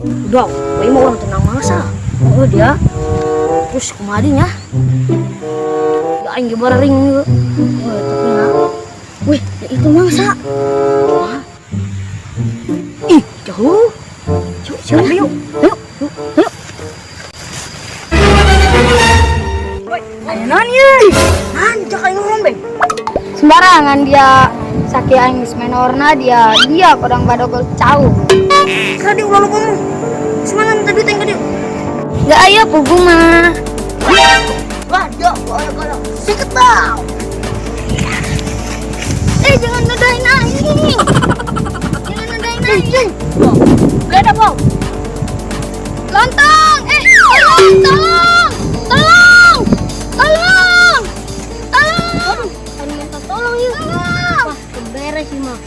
Udah, we mah orang tenang masa. Oh dia. Terus kumaha nya? Ya aing ge bararing ieu. Oh, tapi na. Wih, ya itu mangsa. Wah. Ih, jauh. Yuk, siapa yuk? Ayo, yuk, ayo. Woi, aya naon ieu? Naon cak aing rombeng. Sembarangan dia saking aing geus menorna dia dia kodang badogol cau. Kira dia ulah lupa mah. Semana minta duit yang ke dia? Enggak aya pugu mah. Wah, dia galak-galak. Sikat bau. Eh jangan ngedain aing. Jangan ngedain aing. Gak ada bau. Lontong. Eh tolong tolong. Tolong. Tolong. Tolong. Aduh, minta tolong yuk. Wah, beres sih mah.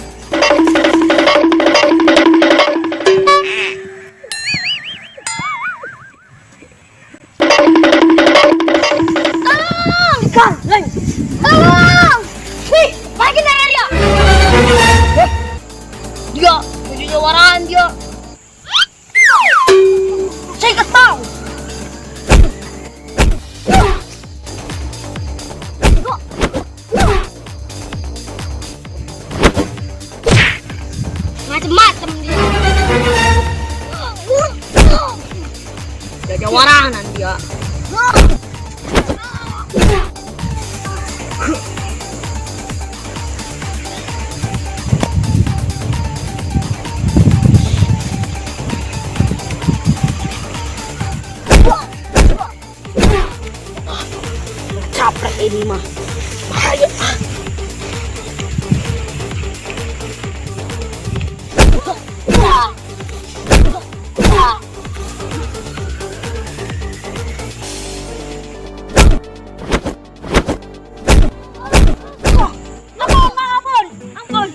Tolong. Ikan, lain. Tolong. Wih, lagi dari dia. Dia, tujuh jawaran dia. Sikat bau. Macem-macem dia. Dia jawaranan dia. Capek ini mah. Bahaya. Ampun, ampun, ampun.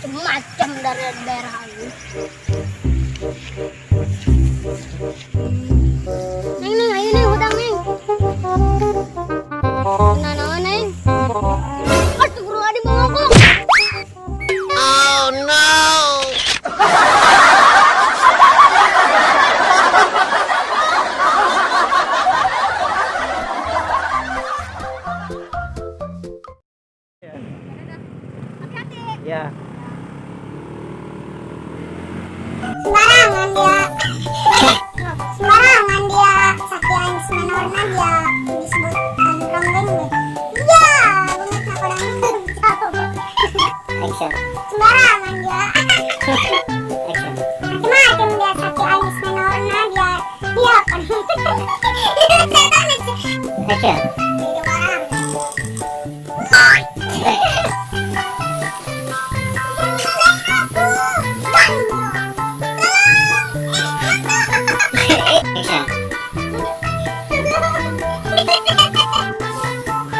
Macam-macam dari daerah ini. Neng, neng, ayo neng, hutang neng. Nah, nah, neng. Astagfirullahaladzim, mau ngomong. Oh no! Ya. Sembarangan dia. Sembarangan dia. Saking aing menorna dia disebut anu ronggeng deh. Iya, banget na kodang jauh. Action. Sembarangan dia. Action. Macem-macem dia saking aing menorna dia. Dia kan. Action. Jadi orang.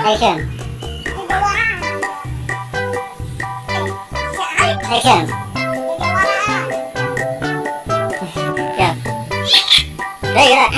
Action. Action. Action. Ya. Hey, ya.